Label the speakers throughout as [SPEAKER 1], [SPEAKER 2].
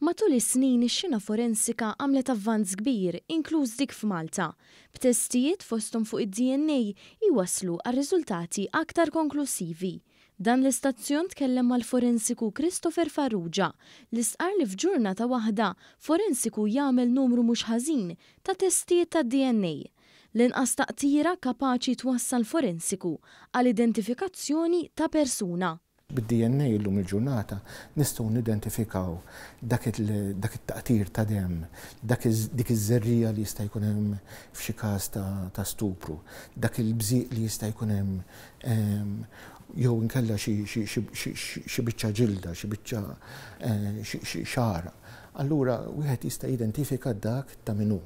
[SPEAKER 1] Matul is-snin ix-xena forensika għamlet avvanz kbir, inkluż dik f'Malta, b'testijiet fosthom fuq id-DNA jwasslu għal riżultati aktar konklussivi. Dan l-istazzjon tkellem mal-forensiku Christopher Farrugia li stqarr li f'ġurnata waħda forensiku jagħmel numru mhux ħażin ta' testijiet tad-DNA. L-inqas taqtira kapaċi twassal forensiku għal identifikazzjoni ta' persuna.
[SPEAKER 2] Bid-DNA illum il-ġurnata nistgħu nidentifikaw dak it-taqtir ta' demm, dik iż-żerriegħa li jista' jkun hemm f'xi każ ta' stupru, dak il-bżieq li jista' jkun hemm jew inkella xi biċċa ġilda, xi biċċa xi xagħra. Allura wieħed jista' jidentifika dak ta' min hu.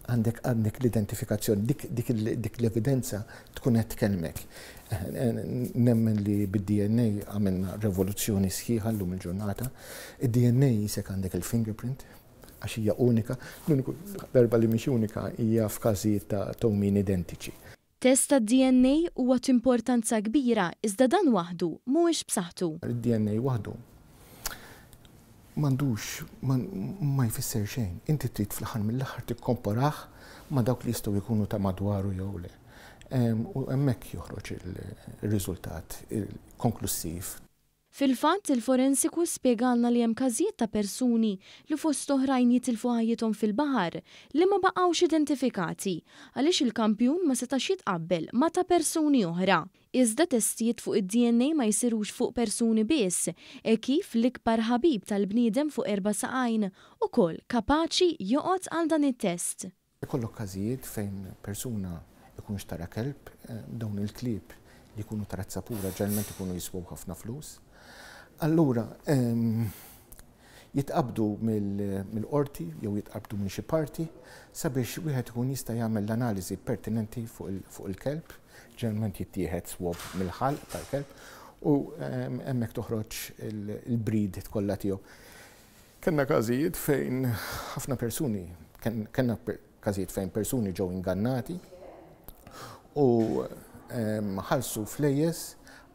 [SPEAKER 2] Għandek għandek l-identifikazzjoni, dik, dik, dik l-evidenza tkun qed tkellmek. Nemmen li bid-DNA għamilna revoluzzjoni sħiħa llum il-ġurnata. Id-DNA jisek għandek il-fingerprint, għax hija unika. L-uniku darba li mhix unika hija f'każijiet ta' tewmin identiċi.
[SPEAKER 1] Test tad-DNA huwa t'importanza kbira iżda dan waħdu mhuwiex b'saħħtu.
[SPEAKER 2] Id-DNA waħdu m'għandux ma jfisser xejn. Inti trid fl-aħħar mill-aħħar tikkomparah ma' dawk li jistgħu jkunu ta' madwaru jew le. U hemmhekk joħroġ il-riżultat konklussiv.
[SPEAKER 1] Fil-fatt, il-forensiku spjegalna li hemm każijiet ta' persuni li fost oħrajn jitilfu ħajjithom fil-baħar li ma baqgħux identifikati għaliex il-kampjun ma setax jitqabbel ma' ta' persuni oħra. Iżda testijiet fuq id-DNA ma jsirux fuq persuni biss, hekk kif l-ikbar ħabib tal-bniedem fuq erba' saqajn ukoll kapaċi joqgħod għal dan it-test.
[SPEAKER 2] Ikollok każijiet fejn persuna ikun xtara kelb, dawn il-klieb li jkunu ta' razza pura ġeneralment ikunu jiswew ħafna flus. Allura jitqabdu mill-qorti jew jitqabdu minn xi parti sabiex wieħed ikun jista' jagħmel l-analiżi pertinenti fuq il-kelb, ġeneralment jittieħed swab mill-ħalq tal-kelb u hemmhekk toħroġ il-breed kollha tiegħu. Kellna każijiet fejn ħafna persuni, kellna każijiet fejn persuni ġew ingannati u ħallsu flejjes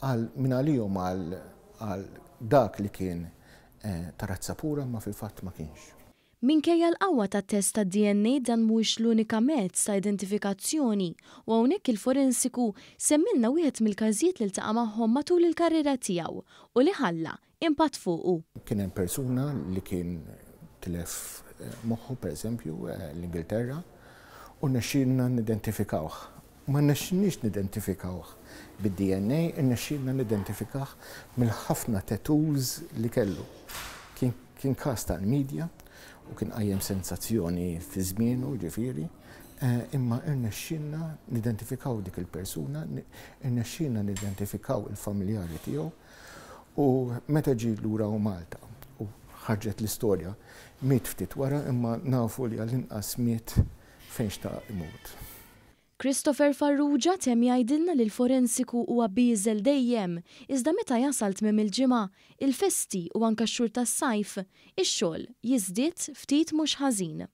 [SPEAKER 2] għal min għalihom għal dak li kien ta' razza pura ma fil-fatt ma kienx.
[SPEAKER 1] Minkejja l-qawwa tat-test tad-DNA dan mhuwiex l-unika mezz ta' identifikazzjoni u hawnhekk il-forensiku semmilna wieħed mill-każijiet li ltaqa' magħhom matul il-karriera tiegħu u li ħalla impatt fuqu.
[SPEAKER 2] Kien hemm persuna li kien tilef moħħu, pereżempju, l-Ingilterra, u rnexxielna nidentifikawh. Ma rnexxilniex nidentifikawh bid-DNA, irnexxielna nidentifikah mill-ħafna tattoos li kellu. Kien kien każ tal-media u kien qajjem sensazzjoni fi żmienu, ġifieri, imma irnexxielna nidentifikaw dik il-persuna, irnexxielna nidentifikaw il-familjari tiegħu u meta ġie lura u Malta u ħarġet l-istorja, miet ftit wara imma nafu li għall-inqas miet fejn xtaq imut.
[SPEAKER 1] Christopher Farrugia temm jgħidilna li l-forensiku huwa bieżel dejjem, iżda meta jasal tmiem il-ġimgħa, il-festi u anke x-xhur tas-sajf, ix-xogħol jiżdied ftit mhux ħażin.